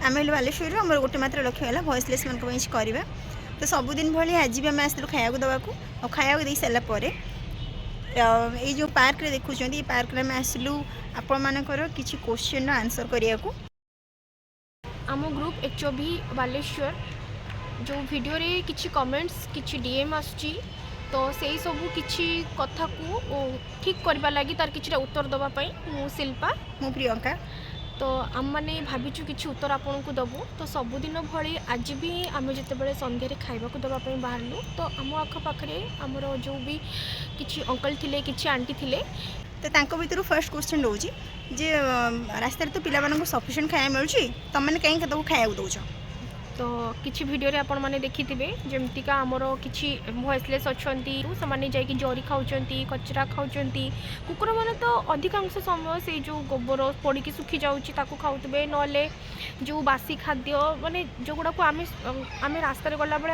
ଆମେ ହେଲୁ ବାଲେଶ୍ୱରରୁ। ଆମର ଗୋଟେ ମାତ୍ର ଲକ୍ଷ୍ୟ ହେଲା ଭଏସଲେସ୍ ମାନଙ୍କ ପାଇଁ କିଛି କରିବା। ତ ସବୁଦିନ ଭଳି ଆଜି ବି ଆମେ ଆସିଥିଲୁ ଖାଇବାକୁ ଦେବାକୁ। ଆଉ ଖାଇବାକୁ ଦେଇ ସାରିଲା ପରେ ଏଇ ଯେଉଁ ପାର୍କରେ ଦେଖୁଛନ୍ତି, ଏଇ ପାର୍କରେ ଆମେ ଆସିଲୁ ଆପଣମାନଙ୍କର କିଛି କୋଶ୍ଚିନ୍ର ଆନ୍ସର୍ କରିବାକୁ। ଆମ ଗ୍ରୁପ୍ HOV Balasore, ଯେଉଁ ଭିଡ଼ିଓରେ କିଛି କମେଣ୍ଟସ୍, କିଛି ଡିଏମ୍ ଆସୁଛି, ତ ସେଇ ସବୁ କିଛି କଥାକୁ ଠିକ୍ କରିବା ଲାଗି, ତାର କିଛିଟା ଉତ୍ତର ଦେବା ପାଇଁ ମୁଁ ଶିଳ୍ପା। ମୁଁ ପ୍ରିୟଙ୍କା। ତ ଆମମାନେ ଭାବିଛୁ କିଛି ଉତ୍ତର ଆପଣଙ୍କୁ ଦେବୁ। ତ ସବୁଦିନ ଭଳି ଆଜି ବି ଆମେ ଯେତେବେଳେ ସନ୍ଧ୍ୟାରେ ଖାଇବାକୁ ଦେବା ପାଇଁ ବାହାରିଲୁ, ତ ଆମ ଆଖପାଖରେ ଆମର ଯେଉଁ ବି କିଛି ଅଙ୍କଲ୍ ଥିଲେ, କିଛି ଆଣ୍ଟି ଥିଲେ। ତ ତାଙ୍କ ଭିତରୁ ଫାର୍ଷ୍ଟ କୋଶ୍ଚିନ୍ ରହୁଛି ଯେ ରାସ୍ତାରେ ତ ପିଲାମାନଙ୍କୁ ସଫିସିଏଣ୍ଟ ଖାଇବା ମିଳୁଛି, ତମେମାନେ କାହିଁକି ତାକୁ ଖାଇବାକୁ ଦେଉଛ? ତ କିଛି ଭିଡ଼ିଓରେ ଆପଣମାନେ ଦେଖିଥିବେ, ଯେମିତିକା ଆମର କିଛି ଭଏସଲେସ୍ ଅଛନ୍ତି, ସେମାନେ ଯାଇକି ଜରି ଖାଉଛନ୍ତି, କଚରା ଖାଉଛନ୍ତି। କୁକୁରମାନେ ତ ଅଧିକାଂଶ ସମୟ ସେଇ ଯେଉଁ ଗୋବର ପଡ଼ିକି ଶୁଖି ଯାଉଛି, ତାକୁ ଖାଉଥିବେ, ନହେଲେ ଯେଉଁ ବାସି ଖାଦ୍ୟ, ମାନେ ଯେଉଁଗୁଡ଼ାକୁ ଆମେ ରାସ୍ତାରେ ଗଲାବେଳେ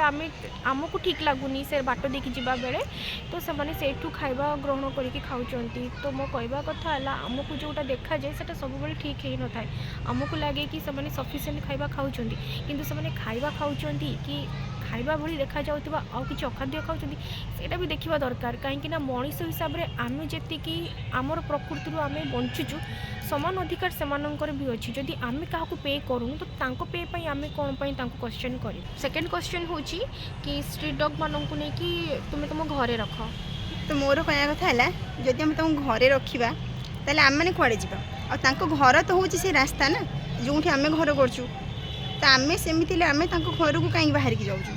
ଆମକୁ ଠିକ୍ ଲାଗୁନି ସେ ବାଟ ଦେଇକି ଯିବା ବେଳେ, ତ ସେମାନେ ସେଇଠୁ ଖାଇବା ଗ୍ରହଣ କରିକି ଖାଉଛନ୍ତି। ତ ମୋ କହିବା କଥା ହେଲା, ଆମକୁ ଯେଉଁଟା ଦେଖାଯାଏ ସେଇଟା ସବୁବେଳେ ଠିକ୍ ହେଇନଥାଏ। ଆମକୁ ଲାଗେ କି ସେମାନେ ସଫିସିଏଣ୍ଟ ଖାଇବା ଖାଉଛନ୍ତି, କିନ୍ତୁ ସେମାନେ ଖାଇବା ଖାଉଛନ୍ତି କି ଖାଇବା ଭଳି ଦେଖାଯାଉଥିବା ଆଉ କିଛି ଅଖାଦ୍ୟ ଖାଉଛନ୍ତି, ସେଇଟା ବି ଦେଖିବା ଦରକାର। କାହିଁକି ନା ମଣିଷ ହିସାବରେ ଆମେ ଯେତିକି ଆମର ପ୍ରକୃତିରୁ ଆମେ ବଞ୍ଚୁଛୁ, ସମାନ ଅଧିକାର ସେମାନଙ୍କର ବି ଅଛି। ଯଦି ଆମେ କାହାକୁ ପେ କରୁନୁ, ତ ତାଙ୍କ ପେ ପାଇଁ ଆମେ କ'ଣ ପାଇଁ ତାଙ୍କୁ କ୍ୱେଶ୍ଚନ୍ କରିବୁ? ସେକେଣ୍ଡ କ୍ୱେଶ୍ଚନ୍ ହେଉଛି କି ଷ୍ଟ୍ରିଟ୍ ଡଗ୍ ମାନଙ୍କୁ ନେଇକି ତୁମେ ତୁମ ଘରେ ରଖ। ତ ମୋର କହିବା କଥା ହେଲା, ଯଦି ଆମେ ତାଙ୍କୁ ଘରେ ରଖିବା, ତାହେଲେ ଆମେମାନେ କୁଆଡ଼େ ଯିବା? ଆଉ ତାଙ୍କ ଘର ତ ହେଉଛି ସେ ରାସ୍ତା ନା, ଯେଉଁଠି ଆମେ ଘର କରୁଛୁ। ତ ଆମେ ସେମିତି ହେଲେ ଆମେ ତାଙ୍କ ଘରକୁ କାହିଁକି ବାହାରିକି ଯାଉଛୁ?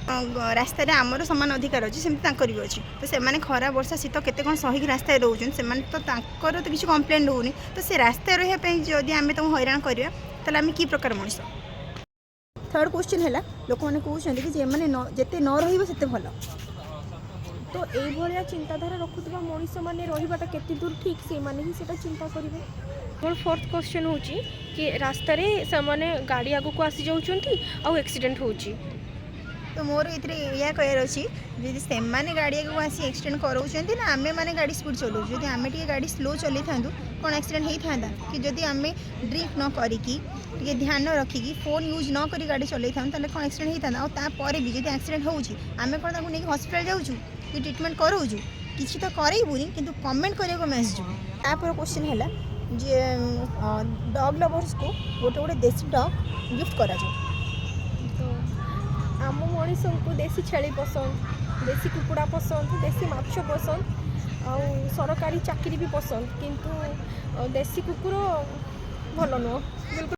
ରାସ୍ତାରେ ଆମର ସମାନ ଅଧିକାର ଅଛି, ସେମିତି ତାଙ୍କର ବି ଅଛି। ତ ସେମାନେ ଖରା, ବର୍ଷା, ଶୀତ କେତେ କ'ଣ ସହିକି ରାସ୍ତାରେ ରହୁଛନ୍ତି। ସେମାନେ ତ ତାଙ୍କର ତ କିଛି କମ୍ପ୍ଲେନ୍ ରହୁନି। ତ ସେ ରାସ୍ତାରେ ରହିବା ପାଇଁ ଯଦି ଆମେ ତାଙ୍କୁ ହଇରାଣ କରିବା, ତାହେଲେ ଆମେ କି ପ୍ରକାର ମଣିଷ? ଥାର୍ଡ଼ କ୍ୱେଶ୍ଚିନ୍ ହେଲା, ଲୋକମାନେ କହୁଛନ୍ତି କି ଯେ ଏମାନେ ନ ଯେତେ ନ ରହିବ ସେତେ ଭଲ। ତ ଏଇଭଳିଆ ଚିନ୍ତାଧାରା ରଖୁଥିବା ମଣିଷମାନେ ରହିବାଟା କେତେ ଦୂର ଠିକ୍, ସେଇମାନେ ହିଁ ସେଇଟା ଚିନ୍ତା କରିବେ। ମୋର ଫୋର୍ଥ କ୍ୱେଶ୍ଚନ୍ ହେଉଛି କି ରାସ୍ତାରେ ସେମାନେ ଗାଡ଼ି ଆଗକୁ ଆସିଯାଉଛନ୍ତି ଆଉ ଆକ୍ସିଡେଣ୍ଟ ହେଉଛି। ତ ମୋର ଏଥିରେ ଏଇଆ କହିବାର ଅଛି, ଯଦି ସେମାନେ ଗାଡ଼ି ଆଗକୁ ଆସି ଆକ୍ସିଡେଣ୍ଟ କରାଉଛନ୍ତି ନା ଆମେମାନେ ଗାଡ଼ି ସ୍ପିଡ଼ ଚଲାଉଛୁ? ଯଦି ଆମେ ଟିକେ ଗାଡ଼ି ସ୍ଲୋ ଚଲେଇଥାନ୍ତୁ, କ'ଣ ଆକ୍ସିଡେଣ୍ଟ ହେଇଥାନ୍ତା କି? ଯଦି ଆମେ ଡ୍ରିଙ୍କ ନ କରିକି, ଟିକେ ଧ୍ୟାନ ରଖିକି, ଫୋନ୍ ୟୁଜ୍ ନ କରି ଗାଡ଼ି ଚଲେଇଥାନ୍ତୁ, ତାହେଲେ କ'ଣ ଆକ୍ସିଡେଣ୍ଟ ହେଇଥାନ୍ତା? ଆଉ ତାପରେ ବି ଯଦି ଆକ୍ସିଡେଣ୍ଟ ହେଉଛି, ଆମେ କ'ଣ ତାଙ୍କୁ ନେଇକି ହସ୍ପିଟାଲ ଯାଉଛୁ କି ଟ୍ରିଟମେଣ୍ଟ କରାଉଛୁ? କିଛି ତ କରେଇବୁନି, କିନ୍ତୁ କମେଣ୍ଟ କରିବାକୁ ଆମେ ଆସିଯିବୁ। ତାପରେ କ୍ୱେଶ୍ଚିନ୍ ହେଲା ଯେ ଡଗ୍ ଲଭର୍ସକୁ ଗୋଟେ ଗୋଟେ ଦେଶୀ ଡଗ୍ ଗିଫ୍ଟ କରାଯାଉ। ତ ଆମ ମଣିଷଙ୍କୁ ଦେଶୀ ଛେଳି ପସନ୍ଦ, ଦେଶୀ କୁକୁଡ଼ା ପସନ୍ଦ, ଦେଶୀ ମାଛ ପସନ୍ଦ ଆଉ ସରକାରୀ ଚାକିରି ବି ପସନ୍ଦ, କିନ୍ତୁ ଦେଶୀ କୁକୁର ଭଲ ନୁହଁ ବିଲକୁଲ।